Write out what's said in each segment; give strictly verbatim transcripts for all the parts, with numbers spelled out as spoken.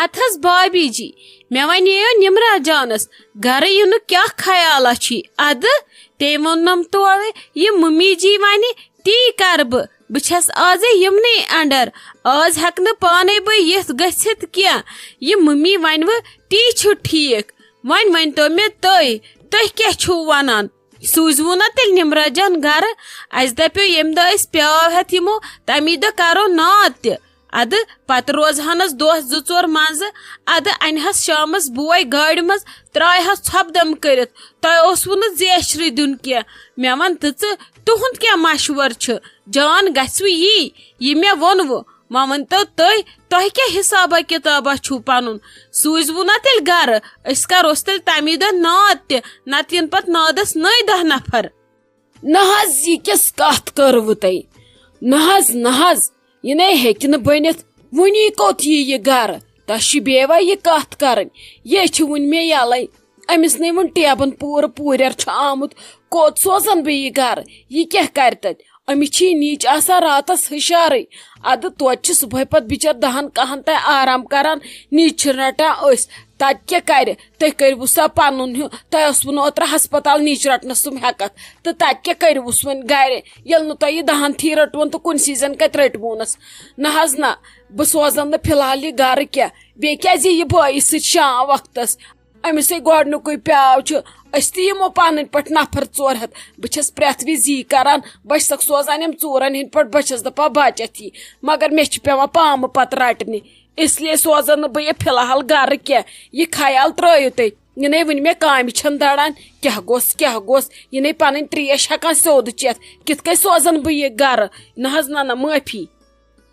ہتہٕ حظ بابی جی، مےٚ ونیو نمرا جانس گرٕ یِنُک کیٛاہ خیالا چھُے؟ ادٕ تٔمۍ ووٚننم تورٕ، یہِ ممی جی ونہِ، تی کرٕ بہٕ۔ بہٕ چھس آزے یِمنٕے under۔ آز ہٮ۪کہٕ نہٕ پانے بہٕ یِتھ گٔژھِتھ کینٛہہ۔ یہِ ممی ونوٕ، تی چھُ ٹھیٖک۔ وۄنۍ ؤنۍتو مےٚ تُہۍ، تُہۍ کیٛاہ چھِو ونان؟ سوٗزوٕ نا تیٚلہِ نمرا جان گرٕ؟ اسہِ دپیو، ییٚمہِ دۄہ أسۍ پیاو ہٮ۪تھ یِمو، تمی دۄہ کرو ناد تہِ۔ ادٕ پتہٕ روزہنس دۄہ زٕ ژور منٛزٕ۔ ادٕ انہس شامس بوے گاڑِ منٛز، ترایہس ژھۄپہٕ دم کٔرِتھ۔ تۄہہِ اوسوٕ نہٕ زیچھرٕے دیُن کینٛہہ۔ مےٚ ون تہٕ ژٕ، تُہُنٛد کیٛاہ مشورٕ چھُ؟ جان گژھوٕ یی، یہِ مےٚ ووٚنوٕ۔ وۄنۍ ؤنۍتو تُہۍ، تۄہہِ کیٛاہ حسابہ کتابہ چھُو پنُن؟ سوٗزوٕ نا تیٚلہِ گرٕ؟ أسۍ کروس تیٚلہِ تمی دۄہ ناد تہِ، نتہٕ یِن پتہٕ نادس نٔے دہ نفر۔ نہ حظ، یہِ کِس کتھ کٔروٕ تۄہہِ؟ نہ حظ، نہ حظ، یہِ نے ہیٚکہِ نہٕ بٔنِتھ۔ وُنی کوٚت یی یہِ گرٕ؟ تۄہہِ چھِ بیٚیہِ وۄنۍ یہِ کتھ کرٕنۍ؟ یے چھِ وُنہِ مےٚ یَلَے۔ أمِس نے وُنہِ ٹیبن پوٗرٕ پوٗرٮ۪ر چھُ آمُت۔ کوٚت سوزن بہٕ یہِ گرٕ؟ یہِ کیٛاہ کرِ تتہِ؟ أمِس چھِ یہِ نیٖچ آسان راتس ہُشارٕے۔ ادٕ توتہِ چھِ صبحٲے پتہٕ بِچٲر دہن کاہن تام آرام کران، نیٖچ چھِ رٹان أسۍ۔ تتہِ کیٛاہ کرِ؟ تُہۍ کٔرِو سا پنُن ہیوٗ، تۄہہِ اوسوٕ نہٕ اوترٕ ہسپتال نیٖچ رٹنس تِم ہٮ۪کتھ، تہٕ تتہِ کیٛاہ کٔرِوُس وۄنۍ گرِ؟ ییٚلہِ نہٕ تۄہہِ یہِ دہن تھی رٔٹوُن تہٕ کُنہِ سیٖزن کتہِ رٔٹوُنس؟ نہ حظ نہ، بہٕ سوزن نہٕ فی الحال یہِ گرٕ کینٛہہ۔ بیٚیہِ کیٛازِ یہِ بٲیِس سۭتۍ شام وقتس؟ أمِس ہے گۄڈٕنیُکُے پیاو چھُ، أسۍ تہِ یِمو پنٕنۍ پٲٹھۍ نفر ژور ہتھ۔ بہٕ چھَس پرٛٮ۪تھ وِزِ یی کران، بہٕ چھَسکھ سوزان یِم ژوٗرن ہِنٛدۍ پٲٹھۍ، بہٕ چھَس دپان بچتھ یی، مگر مےٚ چھِ پٮ۪وان پامہٕ پتہٕ رٹنہِ۔ اس لیے سوزن نہٕ بہٕ یہِ فی الحال گرٕ کینٛہہ۔ یہِ خیال ترٲیِو تُہۍ، یہِ نے وٕنہِ مےٚ کامہِ چھَنہٕ دَران۔ کیٛاہ گوٚژھ، کیٛاہ گوٚژھ، یہِ نے پنٕنۍ ترٛیش ہٮ۪کان سیوٚد چٮ۪تھ، کِتھ کٔنۍ سوزن بہٕ یہِ گرٕ؟ نہ حظ، نہ، نہ، معٲفی۔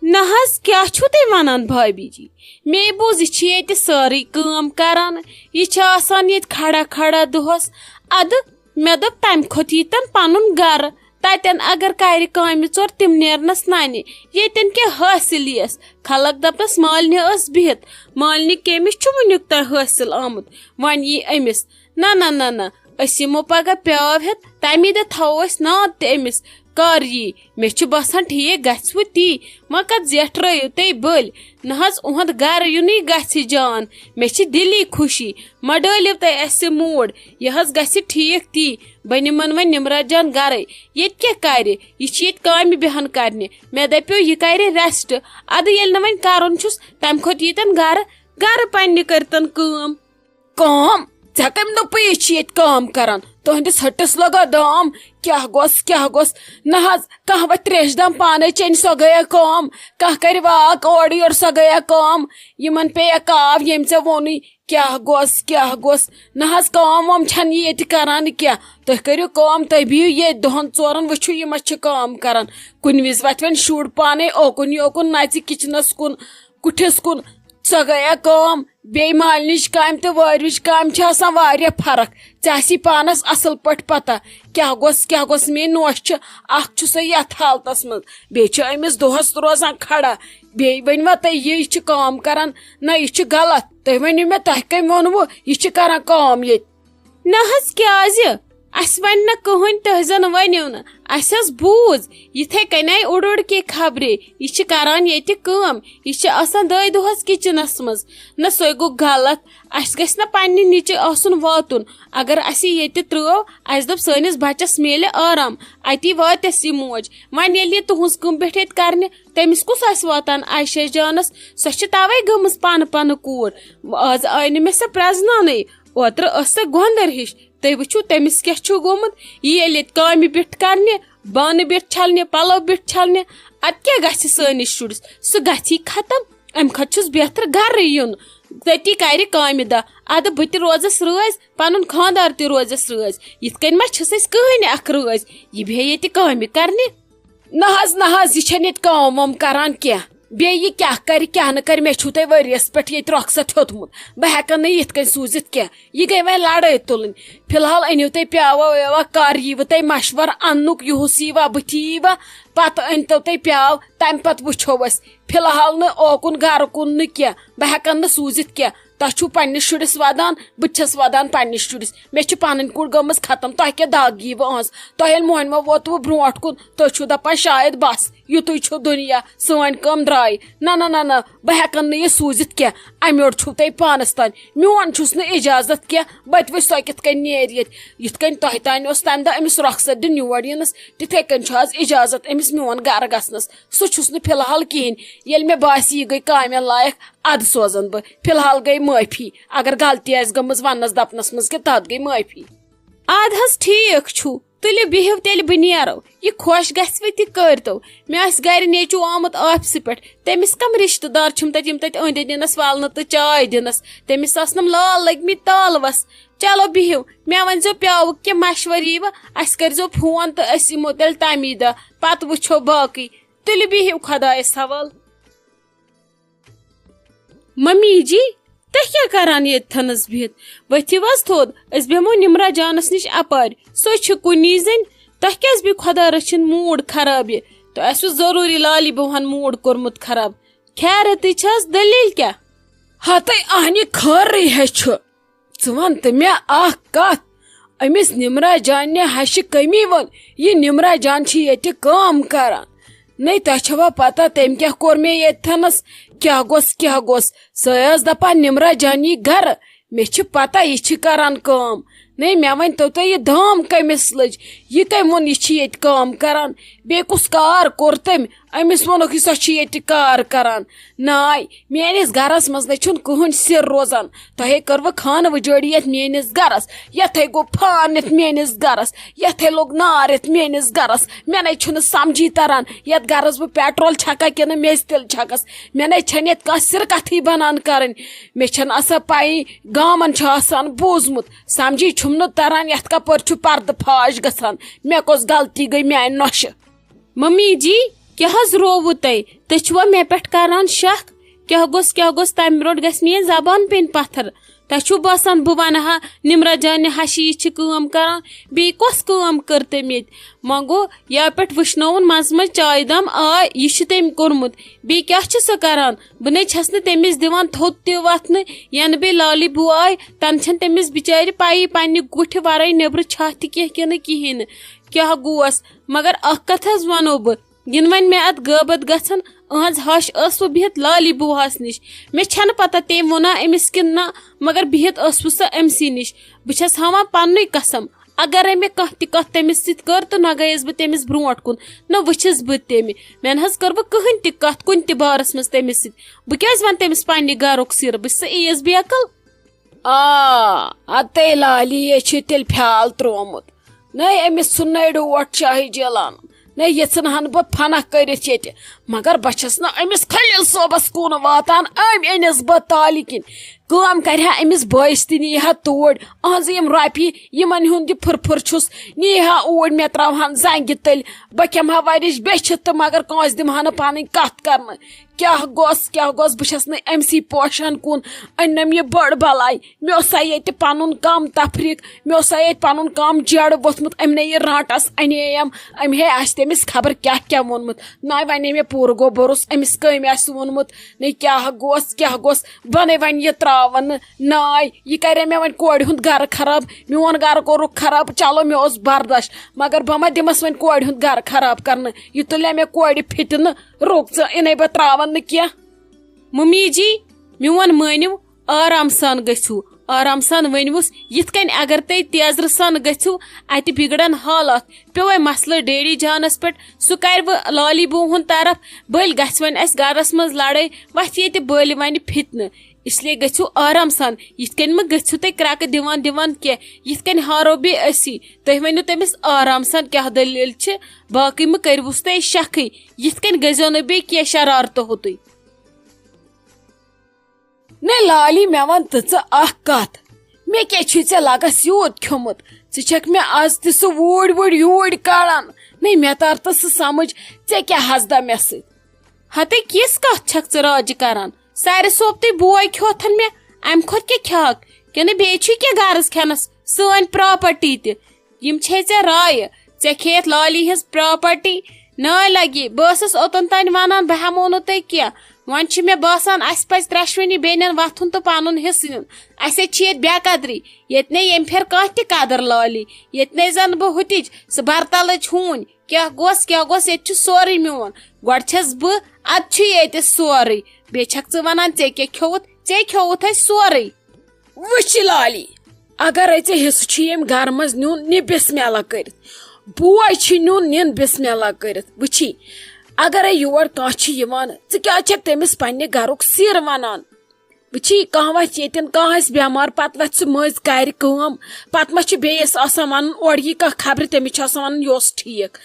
نہ حظ، کیٛاہ چھِو تُہۍ ونان بھابھی جی؟ مے بوٗز، یہِ چھِ ییٚتہِ سٲرٕے کٲم کران، یہِ چھِ آسان ییٚتہِ کھڑا کھڑا دۄہس۔ ادٕ مےٚ دوٚپ، تمہِ کھۄتہٕ ییٖتن پنُن گرٕ، تتٮ۪ن اگر کرِ کامہِ ژور، تِم نیرنس ننہِ۔ ییٚتٮ۪ن کیٛاہ حٲصِل یِیَس؟ خلق دپنس، مالنہِ ٲس بِہِتھ، مالنہِ کٔمِس چھُ وُنیُک تام حٲصِل آمُت؟ وۄنۍ یی أمِس۔ نہ، نہ، نہ، نہ، أسۍ یِمو پگاہ پیاو ہٮ۪تھ، تمی دۄہ تھاوو أسۍ ناد تہِ أمِس۔ کر یی؟ مےٚ چھُ باسان ٹھیٖک گژھِ وۄنۍ تی۔ وۄنۍ کتھ زیٹھرٲیِو تُہۍ بٔلۍ؟ نہ حظ، اُہُنٛد گرٕ یُنُے گژھِ جان۔ مےٚ چھِ دِلی خوشی۔ مہ ڈٲلِو تُہۍ اَسہِ mood۔ یہِ حظ گژھِ ٹھیٖک تی۔ بہٕ نِمن وۄنۍ نِمرا جان گرے۔ ییٚتہِ کیٛاہ کرِ؟ یہِ چھِ ییٚتہِ کامہِ بیٚہان کرنہِ۔ مےٚ دپیو، یہِ کرِ rest۔ ادٕ ییٚلہِ نہٕ وۄنۍ کرُن چھُس، تمہِ کھۄتہٕ ییٖتن گرٕ، گرٕ پننہِ کٔرتن کٲم۔ کٲم؟ ژےٚ کٔمۍ دوٚپُے یہِ چھِ ییٚتہِ کٲم کران؟ تُہنٛدِس ۂٹِس لگا دام۔ کیٛاہ گوٚژھ، کیٛاہ گوٚژھ؟ نہ حظ، کانٛہہ وۄتھِ تریشہِ دام پانے چیٚنہِ، سۄ گٔیا کٲم۔ کانٛہہ کرِ walk اورٕ یورٕ، سۄ گٔیا کٲم۔ یِمن پیٚیا کاو، ییٚمۍ ژےٚ ووٚنُے۔ کیٛاہ گوٚژھ، کیٛاہ گوٚژھ؟ نہ حظ، کٲم وٲم چھَنہٕ یہِ ییٚتہِ کران کینٛہہ۔ تُہۍ کٔرِو کٲم، تُہۍ بِہِو ییٚتہِ دۄہَن ژورَن، وٕچھِو یہِ ما چھِ کٲم کران۔ کُنہِ وِزِ وَتھِ وۄنۍ شُر پانَے اوکُن یوکُن، نَژِ کِچنَس کُن، کُٹھِس کُن۔ سۄ گٔیا کٲم۔ بیٚیہِ مالنِچ کامہِ تہٕ وٲروِچ کامہِ چھِ آسان واریاہ فرق۔ ژےٚ آسی پانَس اَصٕل پٲٹھۍ پَتہ کیٛاہ گوٚژھ، کیٛاہ گوٚژھ۔ میٛٲنۍ نوش چھِ، اَکھ چھُ سۄ یَتھ حالتَس منٛز، بیٚیہِ چھِ أمِس دۄہَس روزان کھڑا۔ بیٚیہِ ؤنۍ وَ تُہۍ، یہِ چھِ کٲم کران، نہ یہِ چھِ غلط۔ تُہۍ ؤنِو مےٚ، تۄہہِ کٔمۍ ووٚنوُ یہِ چھِ کران کٲم ییٚتہِ؟ نہ حظ، کیٛازِ؟ اَسہِ وَنہِ نہٕ کٕہٕنۍ، تُہۍ زَن ؤنِو نہٕ۔ اَسہِ حظ بوٗز، یِتھَے کَنۍ آیہِ اُڑ اُڑ کے خبرے۔ یہِ چھِ کران ییٚتہِ کٲم، یہِ چھِ آسان دۄیہِ دۄہَس کِچنَس منٛز۔ نہ، سُے گوٚو غلط۔ اَسہِ گژھِ نہ پنٛنہِ نِچہِ آسُن واتُن۔ اگر اَسہِ ییٚتہِ ترٛٲو، اَسہِ دوٚپ، سٲنِس بَچَس میلہِ آرام، اَتی واتٮ۪س یہِ موج۔ وۄنۍ ییٚلہِ یہِ تُہٕنٛز کٲم پٮ۪ٹھ ییٚتہِ کرنہِ، تٔمِس کُس آسہِ واتان عایشہ جانس؟ سۄ چھِ توے گٔمٕژ پانہٕ پانہٕ کوٗر۔ آز آیہِ نہٕ مےٚ سۄ پرٛزناونٕے۔ اوترٕ ٲس سۄ گۄندر ہِش۔ تُہۍ وٕچھِو تٔمِس کیٛاہ چھُ گوٚمُت۔ یہِ ییٚلہِ ییٚتہِ کامہِ بیٖٹھ کرنہِ، بانہٕ بیٖٹھ چھلنہِ، پلو بیٖٹھ چھلنہِ، ادٕ کیٛاہ گژھِ سٲنِس شُرِس؟ سُہ گژھی ختم۔ امہِ کھۄتہٕ چھُس بہتر گرٕ یُن۔ تٔتی کرِ کامہِ دہ۔ ادٕ بہٕ تہِ روزس رٲضۍ، پنُن خانٛدار تہِ روزس رٲضۍ۔ یِتھ کٔنۍ ما چھِس أسۍ کٕہٕنۍ اکھ رٲضۍ؟ یہِ بیٚہہِ ییٚتہِ کامہِ کرنہِ۔ نہ حظ، نہ حظ، یہِ چھَنہٕ ییٚتہِ کٲم وٲم کران کینٛہہ۔ بیٚیہِ یہِ کیٛاہ کرِ، کیٛاہ نہٕ کرِ، مےٚ چھُو تۄہہِ ؤریَس پٮ۪ٹھ ییٚتہِ رۄخصت ہیوٚتمُت۔ بہٕ ہٮ۪کَن نہٕ یِتھ کٔنۍ سوٗزِتھ کینٛہہ۔ یہِ گٔے وۄنۍ لڑٲے تُلٕنۍ۔ فی الحال أنِو تُہۍ پیٛاوا ویوا، کر ییٖوٕ تۄہہِ مشورٕ اَننُک، یِہُس ییٖوا، بٕتھِ ییٖوا، پتہٕ أنۍتو تُہۍ پیٛاو، تَمہِ پتہٕ وٕچھو أسۍ۔ فی الحال نہٕ اوکُن گرٕ کُن نہٕ کینٛہہ۔ بہٕ ہٮ۪کَن نہٕ سوٗزِتھ کینٛہہ۔ تۄہہِ چھُو پننِس شُرِس ودان، بہٕ تہِ چھَس ودان پننِس شُرِس۔ مےٚ چھِ پنٕنۍ کوٗر گٔمٕژ ختم۔ تۄہہِ کیٛاہ دگ ییٖوٕ أہنٛز؟ تۄہہِ ییٚلہِ مۄہنِوَو ووتوٕ برونٛٹھ کُن، تُہۍ چھِو دپان شاید بس، یُتُے چھُ دُنیا، سٲنۍ کٲم درٛاے۔ نہ، نہ، نہ، نہ، بہٕ ہٮ۪کن نہٕ یہِ سوٗزِتھ کینٛہہ۔ اَمہِ یورٕ چھُو تۄہہِ پانس تام، میون چھُس نہٕ اجازت کینٛہہ۔ بہٕ تہِ وٕچھ سۄ کِتھ کٔنۍ نیرِ ییٚتہِ۔ یِتھ کٔنۍ تۄہہِ تام اوس تمہِ دۄہ أمِس رۄخصت دیُن یور یِنس، تِتھے کٔنۍ چھُ آز اجازت أمِس میون گرٕ گژھنس۔ سُہ چھُس نہٕ فی الحال کِہینۍ۔ ییٚلہِ مےٚ باسہِ، یہِ گٔے کامٮ۪ن لایق، ادٕ سوزن بہٕ۔ فی الحال گٔے معٲفی۔ اگر غلطی آسہِ گٔمٕژ وننس دپنس منٛز کہِ، تتھ گٔے معٲفی۔ اد حظ ٹھیک چھُ، تُلِو بِہِو تیٚلہِ بہٕ نیرو۔ یہِ خۄش گژھِ وٕ تہِ کٔرۍتو۔ مےٚ آسہِ گرِ نیٚچوٗ آمُت آفسہٕ پٮ۪ٹھ، تٔمِس کم رشتہٕ دار چھِم تتہِ یِم تتہِ أنٛدۍ أنٛدۍ یِنس والنہٕ تہٕ چاے دِنس؟ تٔمِس آسنم لال لٔگمٕتۍ تالوس۔ چلو بِہِو، مےٚ ؤنۍزیو پیٛاوُک کینٛہہ مشورٕ یی وٕ، اسہِ کٔرۍزیو فون تہٕ أسۍ یِمو تیٚلہِ تمی دۄہ، پتہٕ وٕچھو باقٕے۔ تُلِو بِہِو خۄدایس حوال۔ ممی جی، تُہۍ کیٛاہ کران ییٚتہِ تھنس بِہِتھ؟ ؤتھِو حظ تھوٚد، أسۍ بیٚہمو نمرہ جانس نِش اپارِ۔ سُہ چھُ کُنی زٔنۍ۔ تۄہہِ کیٛازِ بیٚیہِ خۄدا رٔچھِنۍ موٗڈ خراب یہِ؟ تۄہہِ آسِوٕ ضروٗری لالی بوہن موٗڈ کوٚرمُت خراب۔ خیرتٕے چھَس، دٔلیٖل کیٛاہ؟ ہتے اہنہِ خٲرٕے ہے چھُ۔ ژٕ وَن تہٕ مےٚ اکھ کتھ، أمِس نمرہ جانہِ ہشہِ کٔمی ووٚن، یہِ نمرہ جان چھِ ییٚتہِ کٲم کران۔ نے تۄہہِ چھوا پتہ تٔمۍ کیٛاہ کوٚر مےٚ ییٚتہِ تھنس؟ کیٛاہ گوٚژھ، کیٛاہ گوٚژھ؟ سۄ ٲس دپان نمرہ جان یی گرٕ۔ مےٚ چھِ پتہ یہِ چھِ کران کٲم۔ نے مےٚ ؤنۍ تو تُہۍ، یہِ دام کٔمِس لٔج؟ یہِ کٔمۍ ووٚن یہِ چھِ ییٚتہِ کٲم کران؟ بیٚیہِ کُس کار کوٚر تٔمۍ؟ أمِس ووٚنُکھ یہِ سۄ چھِ ییٚتہِ کار کران۔ ناے، میٲنِس گرس منٛز نہ چھُنہٕ کٕہٕنۍ سِر روزان۔ تۄہے کٔروٕ خانہٕ وٕجٲڑی یتھ میٲنِس گرس، یتھے گوٚو فان یتھ میٲنِس گرس، یتھے لوٚگ نار یتھ میٲنِس گرس۔ مےٚ نے چھُنہٕ سمجھی تران، یتھ گرس بہٕ پیٹرول چھکا کِنہٕ میٚژِ تِلہٕ چھکس۔ مےٚ نے چھنہٕ یتھ کانٛہہ سِر کتھٕے بنان کرٕنۍ۔ مےٚ چھنہٕ آسان پَیی، گامن چھُ آسان بوٗزمُت، سمجھی چھُم نہٕ تران یتھ کپٲرۍ چھُ پردٕ فاش گژھان۔ مےٚ کۄس غلطی گٔے میانہِ نۄشہِ؟ ممی جی، کیٛاہ حظ رووُ تۄہہِ؟ تُہۍ چھِوا مےٚ پٮ۪ٹھ کران شک؟ کیٛاہ گوٚژھ، کیٛاہ گوٚژھ، تَمہِ برونٛٹھ گژھِ میٛٲنۍ زبان پیٚنۍ پتھر۔ تۄہہِ چھُو باسان بہٕ وَنہٕ ہا نِمرا جانہِ ہشی یہِ چھِ کٲم کران؟ بیٚیہِ کۄس کٲم کٔر تٔمۍ ییٚتہِ؟ وۄنۍ گوٚو یا پٮ۪ٹھ وٕشنووُن منٛزٕ منٛزٕ چایہِ دام، آ، یہِ چھُ تٔمۍ کوٚرمُت۔ بیٚیہِ کیٛاہ چھِ سۄ کران؟ بہٕ نے چھَس نہٕ تٔمِس دِوان تھوٚد تہِ وۄتھنہٕ، ینہٕ بیٚیہِ لالی بوٗ آے، تَنہٕ چھَنہٕ تٔمِس بِچارِ پَیی پننہِ کُٹھِ ورٲے نیٚبرٕ چھا تہِ کینٛہہ کِنہٕ کِہیٖنۍ نہٕ۔ کیٛاہ گوس؟ مگر اکھ کتھ حظ ونو بہٕ، یِنہٕ وۄنۍ مےٚ اتھ غٲبت گژھن، أہنٛز ہش ٲس وۄنۍ بِہِتھ لالی بوٗہس نِش۔ مےٚ چھنہٕ پتہ تٔمۍ ووٚنا أمِس کِنہٕ نہ، مگر بِہِتھ ٲسوٕ سۄ أمسٕے نِش۔ بہٕ چھس ہاوان پننُے قسم، اگرے مےٚ کانٛہہ تہِ کتھ تٔمِس سۭتۍ کٔر تہٕ نہ گٔیس بہٕ تٔمِس برونٛٹھ کُن، نہ وٕچھس بہٕ تٔمۍ۔ مےٚ نہ حظ کٔر وۄنۍ کٕہٕنۍ تہِ کتھ کُنہِ تہِ بارس منٛز تٔمِس سۭتۍ۔ بہٕ کیٛازِ ونہٕ تٔمِس پننہِ گرُک سِر؟ بہٕ چھسا عیٖز بیقل؟ آ، اتے لالی یے چھِ تیٚلہِ فیال تروومُت۔ نے أمِس ژھُن نے ڈوٹھ شاہی جیلان۔ نے یژھن ہن بہٕ فنکھ کٔرِتھ ییٚتہِ، مگر بہٕ چھس نہٕ أمِس خلیل صٲبس کُن واتان۔ أمۍ أنِس بہٕ تالہِ کِنۍ۔ کٲم کرِ ہا أمِس بٲیِس تہِ نی ہا توٗرۍ۔ أہنٛزٕ یِم رۄپیہِ، یِمن ہُنٛد یہِ پھُرپھُر چھُس، نی ہا اوٗرۍ، مےٚ تراوہن زنگہِ تٔلۍ۔ بہٕ کھٮ۪مہٕ ہا ورِش بیچھِتھ تہٕ مگر کٲنٛسہِ دِمہٕ ہا نہٕ پنٕنۍ کتھ کرنہٕ۔ کیٛاہ گوٚژھ، کیٛاہ گوٚژھ، بہٕ چھَس نہٕ أمسٕے پوشان کُن۔ أنِم یہِ بٔڑ بلاے۔ مےٚ اوس سا ییٚتہِ پَنُن کم تفریٖق، مےٚ اوس سا ییٚتہِ پَنُن کم جیڑٕ ووٚتھمُت۔ أمۍ نے یہِ رانٛٹَس اَنییَم، أمۍ ہے آسہِ تٔمِس خبر کیٛاہ کیٛاہ ووٚنمُت۔ ناے وَنے مےٚ پوٗرٕ گوٚو بروس، أمِس کٔمۍ آسہِ ووٚنمُت۔ نے کیٛاہ گوٚژھ، کیٛاہ گوٚژھ، بَنے وۄنۍ یہِ ترٛاوَن نہٕ۔ ناے، یہِ کَرے مےٚ وۄنۍ کورِ ہُنٛد گرٕ خراب، میون گرٕ کوٚرُکھ خراب۔ چلو، مےٚ اوس برداش، مگر بہٕ ما دِمَس وۄنۍ کورِ ہُنٛد گرٕ خراب کرنہٕ۔ یہِ تُلے مےٚ کورِ فِتنہٕ۔ رُک ژٕ، اِنے بہٕ ترٛاوَن نہٕ کینٛہہ۔ ممی جی، میون مٲنِو، آرام سان گٔژھِو، آرام سان ؤنۍوُس، یِتھ کٔنۍ اگر تُہۍ تیزرٕ سان گٔژھِو، اَتہِ بِگڑن حالات، پیوٚوَے مسلہٕ ڈیڈی جانَس پٮ۪ٹھ، سُہ کَرِ وۄنۍ لالی بوٗ ہُنٛد طرف، بٔلۍ گژھِ وۄنۍ اَسہِ گَرَس منٛز لڑٲے، وۄتھِ ییٚتہِ بٔلۍ وَنہِ فِتنہٕ۔ اس لیے گٔژھِو آرام سان، یِتھ کٔنۍ مہٕ گٔژھِو تُہۍ کرٛٮ۪کہٕ دِوان دِوان کینٛہہ، یِتھ کٔنۍ ہارو بیٚیہِ أسی۔ تُہۍ ؤنِو تٔمِس آرام سان کیٛاہ دٔلیٖل چھِ، باقٕے مہٕ کٔرِوُس تُہۍ شکھٕے، یِتھ کٔنۍ گٔژھۍزیو نہٕ بیٚیہِ کینٛہہ شرارتہٕ ہوتُے۔ نے لالی، مےٚ وَن تہٕ ژٕ اکھ کتھ، مےٚ کیٛاہ چھُے ژےٚ لگس یوٗت کھیوٚمُت؟ ژٕ چھکھ مےٚ از تہِ سُہ ووٗڑۍ ووٗڑۍ یوٗڑۍ کڑان۔ نے مےٚ تر تہٕ سُہ سمجھ، ژےٚ کیٛاہ ہزدہ مےٚ سۭتۍ؟ ہتے کِژھ کتھ چھکھ ژٕ راجہِ کران؟ سارِ صٲب تہٕ بوے کھیوتھن مےٚ، امہِ کھۄتہٕ کیٛاہ کھیاکھ؟ کِنہٕ بیٚیہِ چھُے کینٛہہ گرس کھٮ۪نس سٲنۍ پراپرٹی تہِ؟ یِم چھے ژےٚ رایہِ، ژےٚ کھیٚیَتھ لالی ہٕنٛز پراپرٹی۔ ناے لگی، بہٕ ٲسٕس اوٚتن تانۍ ونان، بہٕ ہٮ۪مو نہٕ تۄہہِ کینٛہہ، وۄنۍ چھِ مےٚ باسان، اسہِ پزِ ترٛٮ۪شوٕنی بیٚنٮ۪ن وۄتھُن تہٕ پنُن حصہٕ نیُن۔ اسہِ حظ چھِ ییٚتہِ بے قدری۔ ییٚتہِ نے ییٚمہِ پھِرِ کانٛہہ تہِ قدر لالی، ییٚتہِ نے زن بہٕ ہُتِج، سُہ برتلٕج ہوٗنۍ۔ کیٛاہ گوٚژھ، کیٛاہ گوٚژھ، ییٚتہِ چھُ سورُے میون۔ گۄڈٕ چھَس بہٕ، ادٕ چھُ ییٚتہِ سورُے۔ بیٚیہِ چھکھ ژٕ ونان، ژےٚ کیٛاہ کھیوٚوُتھ؟ ژےٚ کھیوٚوُتھ اَسہِ سورُے۔ وٕچھ لالی، اگرے ژےٚ حصہٕ چھُ ییٚمہِ گرٕ منٛز نیُن، نہِ بسم اللہ کٔرِتھ۔ بوے چھُ نیُن، نِن بسم اللہ کٔرِتھ۔ وٕچھی، اگرے یور کانٛہہ چھُ یِوان، ژٕ کیٛازِ چھکھ تٔمِس پننہِ گرُک سِر ونان؟ وٕچھی، کانٛہہ وَتھِ ییٚتٮ۪ن، کانٛہہ آسہِ بٮ۪مار، پتہٕ وَتھِ سُہ مٔنٛزۍ کَرِ کٲم۔ پتہٕ ما چھُ بیٚیِس آسان وَنُن، اورٕ یی کانٛہہ خبرِ، تٔمِس چھُ آسان وَنُن، یہِ اوس ٹھیٖک۔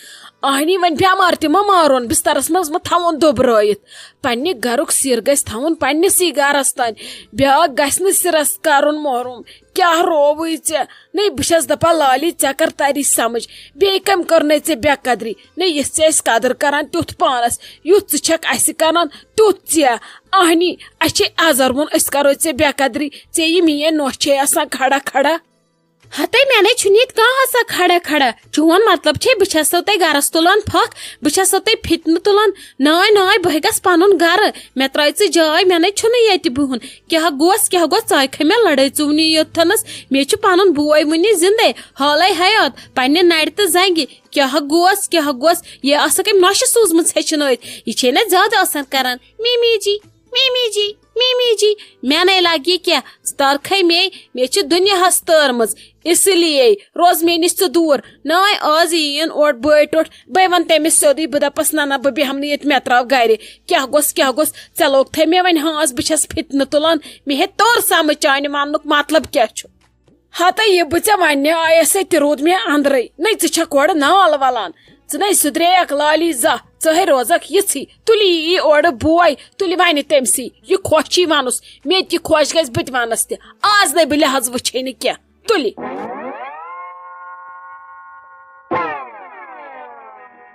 اہنی، وۄنۍ بٮ۪مار تہِ ما مارون، بسترس منٛز ما تھاوون دۄبرٲیِتھ؟ پننہِ گرُک سِر گژھِ تھاوُن پننِسٕے گرس تانۍ، بیٛاکھ گژھِ نہٕ سِرس کرُن محروم۔ کیٛاہ رووٕے ژےٚ؟ نَے، بہٕ چھَس دَپان، لالی، ژےٚ کر تَری سمجھ، بیٚیہِ کٔمۍ کٔر نَے ژےٚ بے قدری؟ نَے، یِژھ ژےٚ أسۍ قدر کران، تیُتھ پانس، یُتھ ژٕ چھکھ اَسہِ کران، تیُتھ ژےٚ۔ اہنی، اَسہِ چھے آزر ووٚن، أسۍ کرو ژےٚ بے قدری، ژےٚ یہِ میٲنۍ نۄش چھے آسان کھڑا کھڑا۔ ہتے، مےٚ نے چھُنہٕ ییٚتہِ کانٛہہ آسان کھڑا کھڑا۔ چون مطلب چھے بہٕ چھسو تۄہہِ گرس تُلان پھکھ، بہٕ چھسو تۄہہِ فتنہٕ تُلان؟ ناے ناے، بہٕ ہے گژھٕ پنُن گرٕ، مےٚ ترٲے ژٕ جاے، مےٚ نے چھُنہٕ ییٚتہِ بِہُن۔ کیٛاہ گوس، کیٛاہ گوس، ژایہِ کھے مےٚ لڑٲے ژُونی یوتتھنس؟ مےٚ چھُ پنُن بوے وُنہِ زندے، حالے حیات، پننہِ نرِ تہٕ زنگہِ۔ کیٛاہ گوس، کیٛاہ گوس، یہِ آسکھ أمۍ نۄشہِ سوٗزمٕژ ہیٚچھنٲوِتھ، یہِ چھے نہ زیادٕ آسان کران۔ میمی جی، میمی جی، میمی جی، مےٚ نے لگہِ یہِ کینٛہہ، ژٕ تارکھے مے، مےٚ چھِ دُنیاہس تٲرمٕژ، اسی لیے روز مےٚ نِش ژٕ دوٗر۔ ناے، آز یِیِن اورٕ بٲے ٹوٹھ، بہٕ وَنہٕ تٔمِس سیوٚدُے، بہٕ دَپَس، نہ نہ، بہٕ بیٚہمہٕ نہٕ ییٚتہِ، مےٚ ترٛاو گرِ۔ کیٛاہ گوٚژھ، کیٛاہ گوٚژھ، ژےٚ لوگتھے مےٚ وۄنۍ ہانٛز، بہٕ چھَس فتنہٕ تُلان، مےٚ ہے توٚر سمجھ چانہِ وَننُک مطلب کیٛاہ چھُ۔ ہتے، یہِ بہٕ ژےٚ وَننہِ آیس، سُہ تہِ روٗد مےٚ اندرے۔ نَے، ژٕ چھکھ اورٕ نال وَلان، ژٕ نَے سُدریکھ لالی زانٛہہ، ژٕ ہے روزکھ یِژھٕے۔ تُلہِ یی اورٕ بوے، تُلہِ وَنہِ تٔمسٕے، یہِ خۄش چھی وَنُس، مےٚ تہِ خۄش گژھِ، بہٕ تہِ وَنس تہِ۔ آز نَے بہٕ لحاظ وٕچھے نہٕ کینٛہہ۔ تُلہِ۔